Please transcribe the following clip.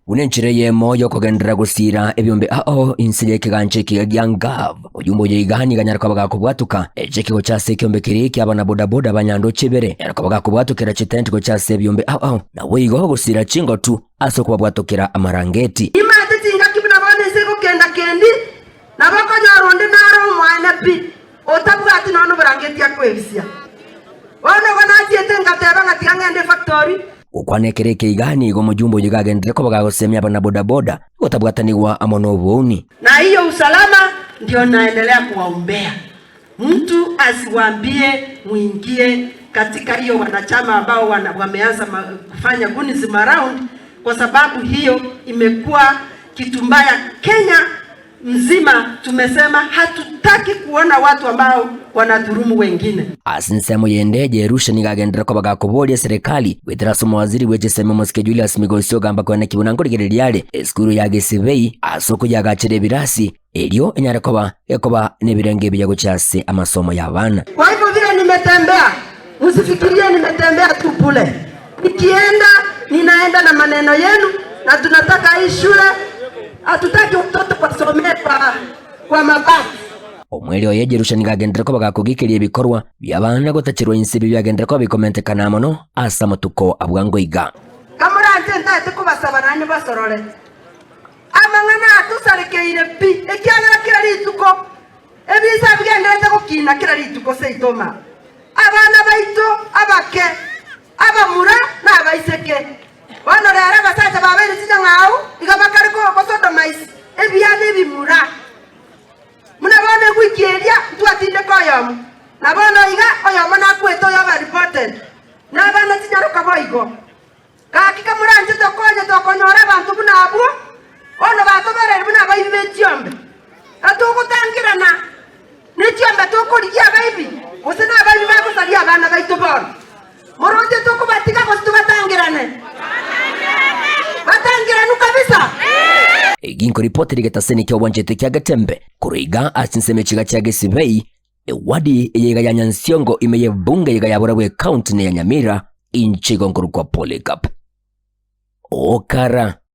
Buna enchera eyemo y'okogenderera gosiira ebiombe ao inse y'ekegancha ekiya gia Ngav. Oyomba oyo iga nigo anyare koba gakobwatoka echeki gocha ase ekiombe keria kia abanabodaboda ba nyandoche ibere, anyare koba gakobwatokera chitenti gocha ase ebiombe ao ao, naboigo gosiira chingotu ase okobabwatokera amarangeti. Nimanyete chingaki buna bono inse egokenda-kendi, nabo okonyora onde nare omoene pi, otabwati nonya noborangeti akwebisia. Bono igo nachiete ngateba ng'a tiga ng'ende efactory. Gokwana ekero eke iga nigo omojumbe oyio iga agenderere koba gagosemia abanabodaboda gotabwatanigwa amo nobouni. Na hiyo usalama ndio naendelea kuwaombea, mtu asiwaambie muingie katika hiyo wanachama ambao wameanza kufanya gunism around kwa sababu hiyo imekuwa kitu mbaya Kenya mzima tumesema hatutaki kuona watu ambao wanadhurumu wengine. Ase ensemo yende, Jerusha nigo agenderera koba gakoboria eserekari goetera ase omowaziri bwe chisemi omosike Julius Migosi ogamba koeneki buna nkorigereria are esukuru ya Gesibei ase okoyagachera ebirasi erio enyare koba gekoba nebirengo ebiya gochia ase amasomo y'abana. Kwa hivyo vile nimetembea, msifikirie nimetembea tu bure. Nikienda ninaenda na maneno yenu, na tunataka hii shule, hatutaki watoto wasomee kwa, kwa mabati. Omweri oye Jerusha nigo agenderere koba gakogikeria ebikorwa bi'abana gotacherwa inse ebio biagenderere koba bikomentekana mono ase amatuko a bwango iga. Kamoranche ntaete kobasaba naende basorore amang'ana atosarekeire pi, ekiagera kera rituko ebisa bigendererete gokina kera rituko seito ma abana baito abake Abamura na abaiseke. Bono rero abasacha babeire chinyang'au iga bakare gosodomize ebiana ebimura. Buna bono ewiki eria ntwatindeka oyomo, na bono iga oyomo nakwete oyo oba reported, na abana chinyaroka boigo. Gaki kamoranche tokonye tokonyora abanto buna abwo, bono batobereire buna abaibi be chiombe, na togotangerana. Ne chiombe tokorigia abaibi, gose nabaibi bagosaria abana baito bono? Moroche tokobatiga gose tobatangerane? Batangeranwe kabisa. Egi nkoripoti rigetaseni ki'obwanchete kia Getembe korwa iga ase chinsemo echiga chia Gesibei, ewadi eye iga ya Nyansiongo ime y'ebunge iga ya Borabu ecounty ne ya Nyamira, inche igo nkorokwa Polycarp Okara.